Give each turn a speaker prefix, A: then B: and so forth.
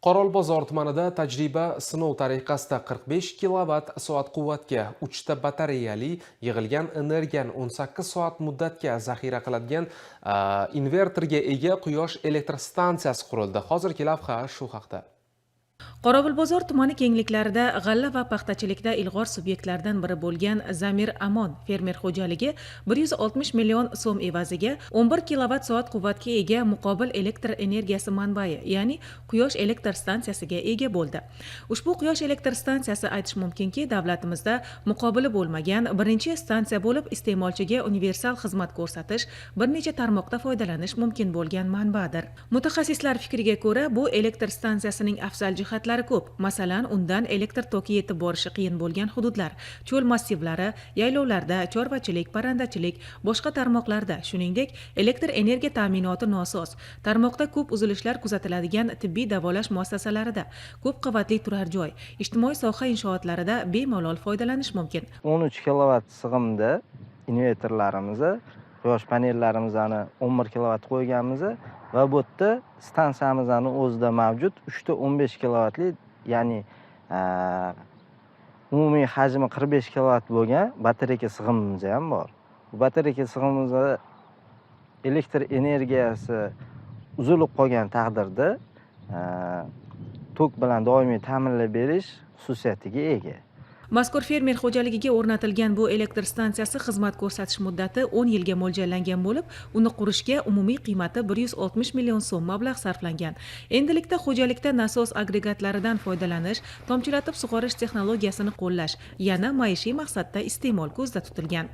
A: Qorolbozor tumanida tajriba sinov tariqasida 45 kilovat soat quvvatga 3 ta batareyali, yig'ilgan energiyani 18 soat muddatga zaxira qiladigan invertorga ega quyosh elektr stansiyasi qurildi. Hozirgi lavha shu haqda.
B: Qorovulbozor tumani kengliklarida g'alla va paxtachilikda ilg'or subyektlardan biri bo'lgan Zamir Amon fermer xo'jaligi 160 million so'm evaziga 11 kilovat soat quvvatga ega muqobil elektr energiyasi manbai, ya'ni quyosh elektr stansiyasiga ega bo'ldi. Ushbu quyosh elektr stansiyasi, aytish mumkinki, davlatimizda muqobili bo'lmagan birinchi stansiya bo'lib, iste'molchiga universal xizmat ko'rsatish, bir necha tarmoqda foydalanish mumkin bo'lgan manbadir. Mutaxassislar fikriga ko'ra, bu elektr stansiyasining afzal jihatlari ko'p. Masalan, undan elektr toki yetib borishi qiyin bo'lgan hududlar, cho'l massivlari, yaylovlarda, chorvachilik, parrandachilik, boshqa tarmoqlarda, shuningdek, elektr energiya ta'minoti nosoz, tarmoqda ko'p uzilishlar kuzatiladigan tibbiy davolash muassasalarida, ko'p qavatli turar joy, ijtimoiy soha inshootlarida bemalol foydalanish mumkin.
C: 13 kilovat sig'imda invertorlarimizni, quyosh panellarimizni 11 kilovat qo'yganmiz va bu yerda stansiyamizni o'zida mavjud 3 ta 15 kilovatli, ya'ni umumiy hajmi 45 kilovat bo'lgan batareyka sig'imimiz ham bor. Bu batareyka sig'imimizda elektr energiyasi uzilib qolgan taqdirda tok bilan doimiy ta'minlab berish xususiyatiga ega.
B: Mazkur fermer xo'jaligiga o'rnatilgan bu elektr stansiyasi xizmat ko'rsatish muddati 10 yilga mo'ljallangan bo'lib, uni qurishga umumiy qiymati 160 million so'm mablag' sarflangan. Endilikda xo'jalikda nasos agregatlaridan foydalanish, tomchilatib sug'orish texnologiyasini qo'llash, yana maishiy maqsadda iste'mol ko'zda tutilgan.